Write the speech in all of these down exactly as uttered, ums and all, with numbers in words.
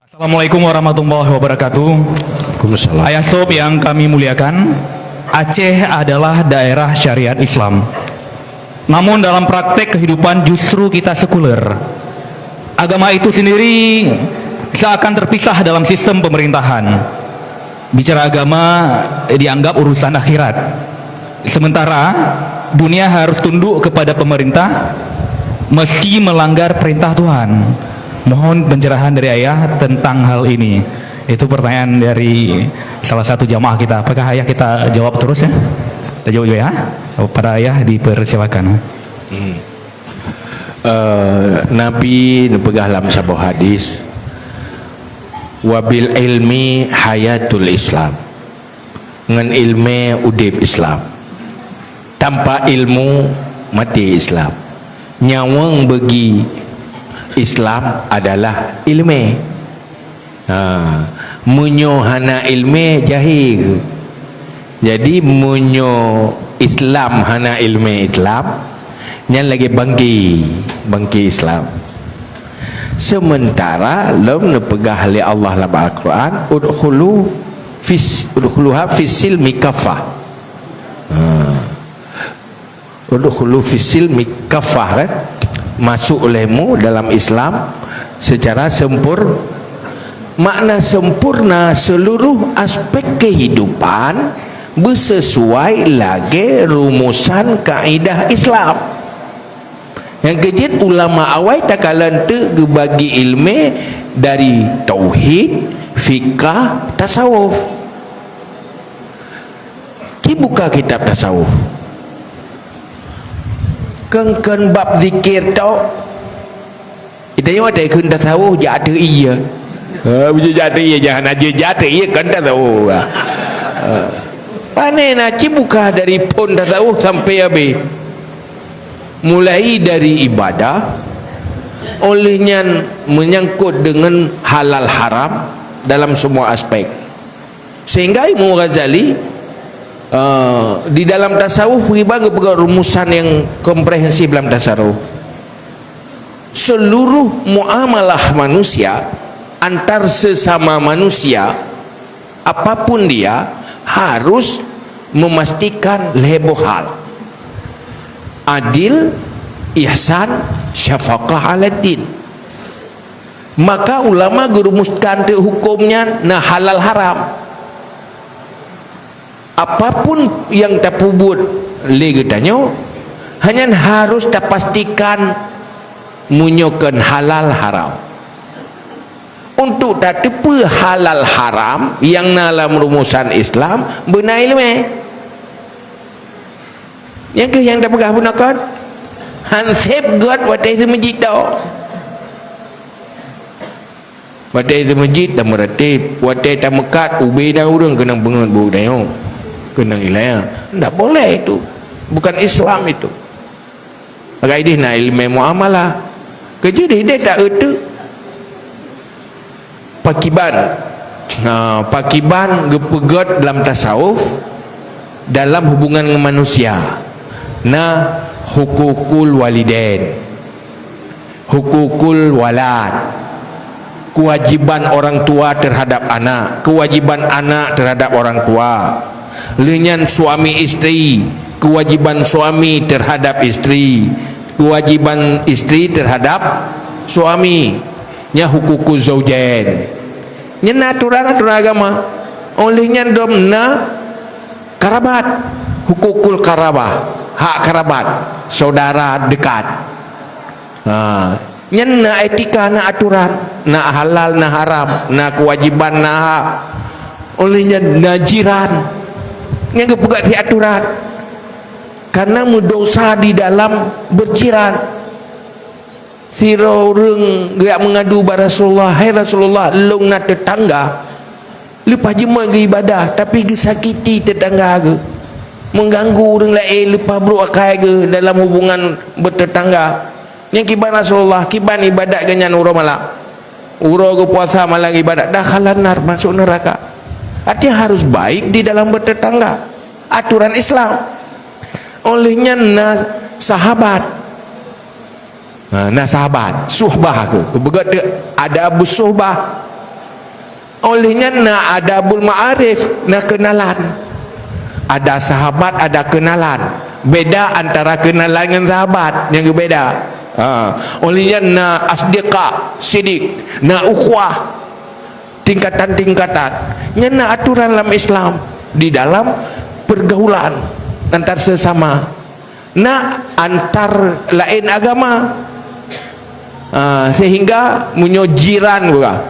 Assalamualaikum warahmatullahi wabarakatuh. Waalaikumsalam. Ayah Sob yang kami muliakan, Aceh adalah daerah syariat Islam. Namun dalam praktek kehidupan justru kita sekuler. Agama itu sendiri seakan terpisah dalam sistem pemerintahan. Bicara agama dianggap urusan akhirat. Sementara dunia harus tunduk kepada pemerintah meski melanggar perintah Tuhan. Mohon pencerahan dari Ayah tentang hal ini. Itu pertanyaan dari salah satu jamaah kita. Apakah Ayah kita jawab terus, ya? Kita jawab juga, ya. Pada Ayah dipersilakan. Hmm. Eh, Nabi neupeugah lam saboh hadis, "Wabil ilmi hayatul Islam." Ngon ileumé udeb Islam. Tanpa ilmu, maté Islam. Nyawöng bagi Islam adalah ileumé. Ha, meunyoe hana ileumé, jahé. Jadi, meunyoe Islam hana ileumé Islam, nyan lagée bangke, bangke Islam. Sementara lom neupeugah lé Allah lam Al-Quran, "Udkhulu fis, udkhuluha fis silmi kaffah." Ha. "Udkhulu fis silmi kaffah," kan? Masuk olehmu dalam Islam secara sempur-, makna sempurna, seluruh aspek kehidupan bersesuai lagée rumusan kaidah Islam. Nyang keujeuet ulama awai takalon teuk geubagi ileumé dari tauhid, fikah, tasawuf. Ci buka kitab tasawuf. Kon-kon bab zikir tok. Geutanyoe watée kheun tasawuf jak ateueh ié. Ha, beujeuet jak ateueh ié, jangan aja jak ateueh ié kon tasawuf. Ha. Pane na ci buka dari phon tasawuf sampai habéh. Mulai dari ibadah, oleh nyan menyangkut dengan halal haram dalam semua aspek. Sehingga Imam Ghazali, eh, di dalam tasawuf, beriban geupeugah rumusan yang komprehensif dalam tasawuf. Seluruh muamalah manusia antar sesama manusia, apapun dia, harus memastikan lhée boh hal. Adil, ihsan, syafaqah ala din. Maka ulama geurumuskan teuk huköm nyan na halal haram. Apapun nyang tapeubuet lé geutanyoe, hanya harus tapastikan meunyoe kon halal haram. Untuk tateupeue halal haram nyang na lam rumusan Islam, beuna ileumé. Nyang keuh nyang tapeugah bunoe kon, han sép göt watée teumeujid tok. Watée teumeujid tameuratéb, watée tameukat ubé dan ureuëng keunong beungeut buet tanyoe, keunong ilée. Ndak boleh itu. Bukan Islam itu. Agak idih na ilmu muamalah. Keujeuet ideh tak euteuk. Pakiban. Ha, pakiban geupeugét dalam tasawuf, dalam hubungan ngon manusia. Na hukukul walidain, hukukul walad, kewajiban orang tua terhadap anak, kewajiban anak terhadap orang tua. Leunyan suami isteri, kewajiban suami terhadap isteri, kewajiban isteri terhadap suami. Nya hukukul zaujain. Nyan na aturan-aturan agama. Oleh nyan dom na karabat, hukukul karabah, hak karabat, saudara dekat. Ha, nyan na etika, na aturan, na halal, na haram, na kewajiban, na hak. Oleh nyan na jiran. Nyan geupeugah di aturan. Karena meudosa di dalam berjiran. Sidroe ureuëng geujak meungadu bak Rasulullah, "Hai Rasulullah, lôn na teutangga, leupah jeuet geuibadah, tapi geusakiti teutangga geuh, meuganggu ureuëng laén, leupah brok akai geuh dalam hubungan beuteutangga. Nyan kiban Rasulullah, kiban ibadat geuh nyan uroe malam. Uroe geupuasa, malam ibadat, dakhalan nar, masuk neraka." Artinya harus baik di dalam bertetangga. Aturan Islam. Oleh nyan na sahabat. Ha, na sahabat, suhbah ke. Beugét ada bersuhbah. Óh lheueh nyan na adabul ma'arif, na keunalan. Ada sahabat, ada keunalan. Beda antara keunalan ngon sahabat, nyang geubeda. Ha. Óh lheueh nyan na asdiqa, sidik, na ukhuwah, tingkatan-tingkatan. Nyan na aturan lam Islam di dalam pergaulan antar sesama. Na antar laén agama. Ah, sehingga meunyoe jiran gura,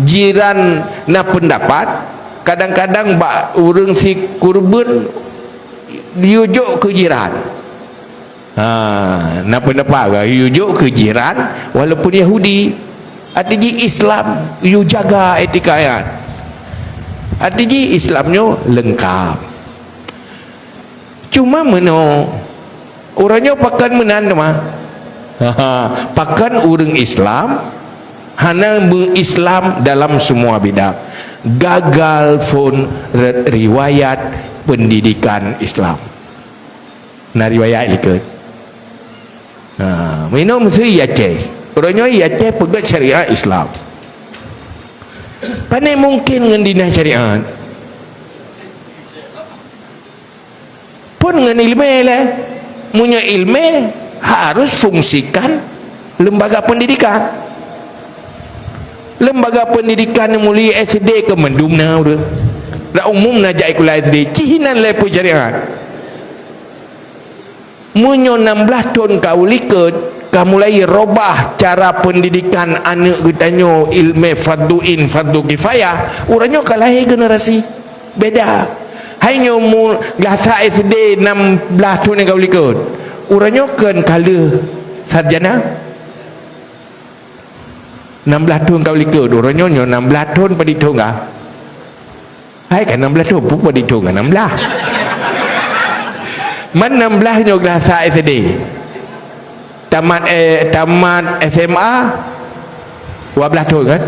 jiran na peundapat, kadang-kadang bak ureuëng sikureubeuen yue jok keu jiran. Ha, na peundapat gura yue jok keu jiran walaupun Yahudi. Arti jih Islam yue jaga etika nyan. Arti jih Islam nyoe leungkap. Cuma meunoe, uroe nyoe pakon meunan teuma. Pakon ureuëng Islam hana meu-Islam dalam semua bidang. Gagal phon re-, riwayat pendidikan Islam. Na riwayat likot. Ha, meunoe meusti i Aceh. Uroe nyoe i Aceh peugét syariat Islam. Pane mungkin ngon dinan syariat. Pun ngon ileumé lé. Meunyoe ileumé harus fungsikan lembaga pendidikan. Lembaga pendidikan mulai S D keu mandum na ureuëng. Dak umum na jak sikula S D, cih inan lé peusyariat. Meunyoe nam blaih thon ka u likot, ka mulai robah cara pendidikan aneuëk geutanyoe, ileumé fardu ain, fardu kifayah, uroe nyoe ka lahé generasi beda. Hai nyoe mu-, gasa S D nam blaih thon nyang ka u likot, uroe nyoe kon ka lheueh sarjana. Nam blaih thon ka u likot, uroe nyoe, nyoe nam blaih thon padit thon ka? Hai ka nam blaih thon, peue padit thon ka nam blaih. Man nam blaih nyoe gasa S D. Tamat, eh, tamat S M A, dua blaih thon kan?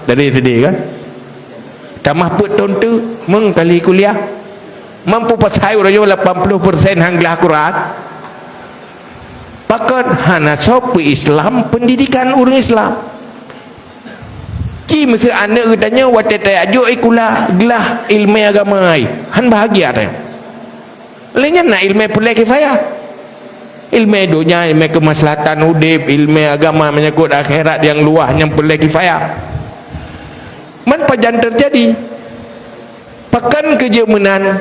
Dari S D kan? Tamah peuet thon teuk, meung ka lheueh kuliah. Mampu pasai uroe nyoe lapan puluh persen han glah Quran. Pakon hana soe peu-Islam pendidikan ureuëng Islam. Ci meuseu aneuëk geutanyoe watée tajak jok sikula glah ileumé agama, han bahagia tanyoe. Lé nyan na ileumé peureulée kifayah. Ileumé donya, ileumé keumaslahatan udeb, ileumé agama menyangkut akhirat nyang luwah nyang peureulée kifayah. Man pajan teujadi? Pakon keu jeuet meunan?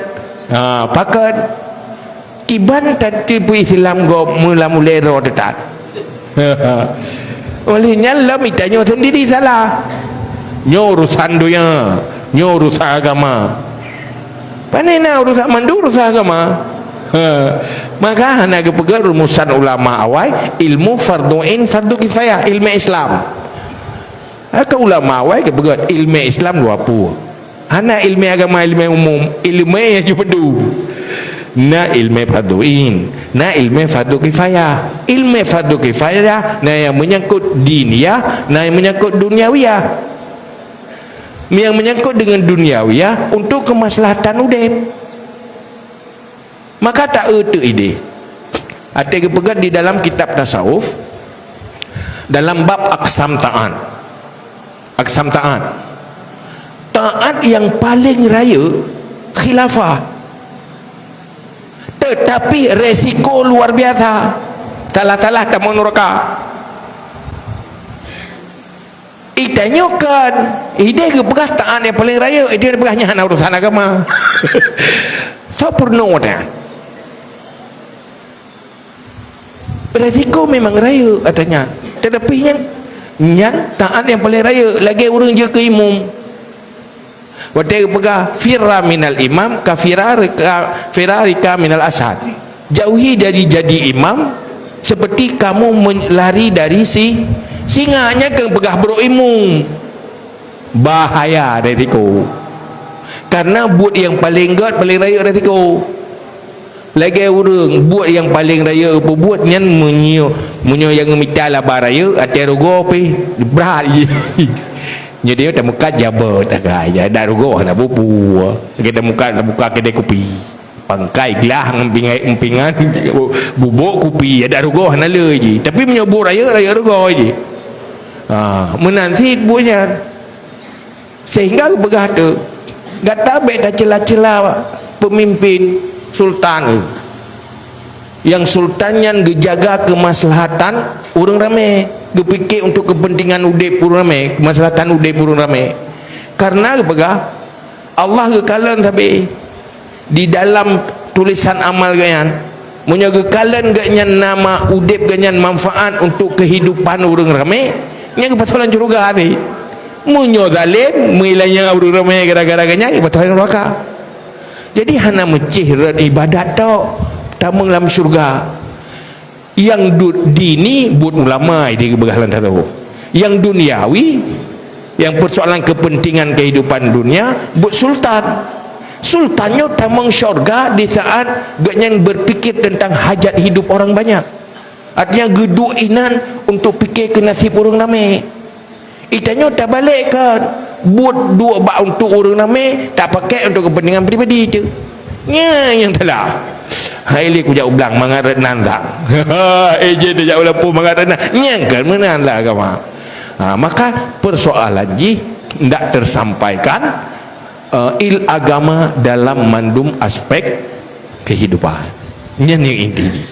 Ha, pakon? Kiban tateupeue Islam gob meulam ulée droe teutat. Oleh nyan lom itanyoe sendiri salah. Nyoe urusan donya, nyoe urusan agama. Pane na urusan mandum urusan agama. Ha. Maka hana geupeugah rumusan ulama awai, ilmu fardu ain, fardu kifayah, ilmu Islam. Maka ulama awai geupeugah ilmu Islam dua pue. Hana ilmu agama, ilmu umum, ilmu nyang jeuet mandum. Na ilmu fardu ain, na ilmu fardu kifayah. Ilmu fardu kifayah na nyang menyangkut diniyah, na nyang menyangkut duniawiyah. Nyang menyangkut dengan duniawiyah untuk kemaslahatan udeb. Maka ta-eu teuk ideh. Até geupeugah di dalam kitab tasawuf, dalam bab aksam taat. Aksam taat. Taat yang paling rayeuk khilafah. Tetapi resiko luar biasa. Salah-salah tamong nuraka. Itanyoe kan, ideh geupeugah taat nyang paleng rayeuk, ideh geupeugah nyan hana urusan agama. Soe peurunoe nyan? Resiko memang rayeuk ata nyan. Tetapi nyan, nyan taat nyang paleng rayeuk, lagée ureuëng jeuet keu imum. Watée geupeugah, "Firra minal imam ka firarika, firarika minal asad." Jauhi dari jadi imam seperti kamu men-, lari dari si singa. Nyan keuh peugah brok imum. Bahaya resiko. Karena buet nyang paleng gét, paleng rayeuk resiko. Lagée ureuëng, buet nyang paleng rayeuk peubuet nyan meunyoe, meunyoe nyang mita laba rayeuk, até rugoe pih, brat jih. Nyoe dia tameukat jabeuet, agak, ya, dak rugoe hana bubu. Kita muka, muka kedai kopi. Pangkai glah ngon pingai, pingan, bubuk kupi, ya, dak rugoe hana le jih. Tapi meunyoe buet rayeuk, rayeuk rugoe jih. Ha, meunan cit buet nyan. Sehingga geupeugah tu, gata bék tacela-cela peumimpén sultan. Nyang sultan nyan geujaga keumaslahatan ureuëng ramé, geupike untuk keupeuntengan udeb ureuëng ramé, keumaslahatan udeb ureuëng ramé. Karena geupeugah, Allah geukalon sabe di dalam tulisan amal geuhnyan, meunyoe geukalon geuhnyan nama udeb geuhnyan manfaat untuk keuhidupan ureuëng ramé, nyan geupasoe lam syeuruga tadi. Meunyoe zalem, meulanya ureuëng ramé gara-gara geuhnyan, geupasoe lam neuraka. Jadi hana meucih rot ibadat tok tamong lam syeuruga. Nyang du-, dini buet ulama, di geupeugah lam tato. Nyang duniawi, nyang persoalan kepentingan kehidupan dunia, buet sultan. Sultan nyoe tamong syurga di saat geuhnyan berpikir tentang hajat hidup orang banyak. Artinya geuduek inan untuk pikir ke nasib ureuëng ramé. Itanyoe tabalek kan, buet duek bak untuk ureuëng ramé, tapakek untuk kepentingan pribadi tu. Nya nyang salah. Hai lé kujak ublang mangat rot nan sang. Eh, jén jak u lampôh mangat rot nan. Nyang kan meunan lah agama. Ha, maka persoalan jih ndak tersampaikan, eh, il agama dalam mandum aspek kehidupan. Nyan yang inti jih.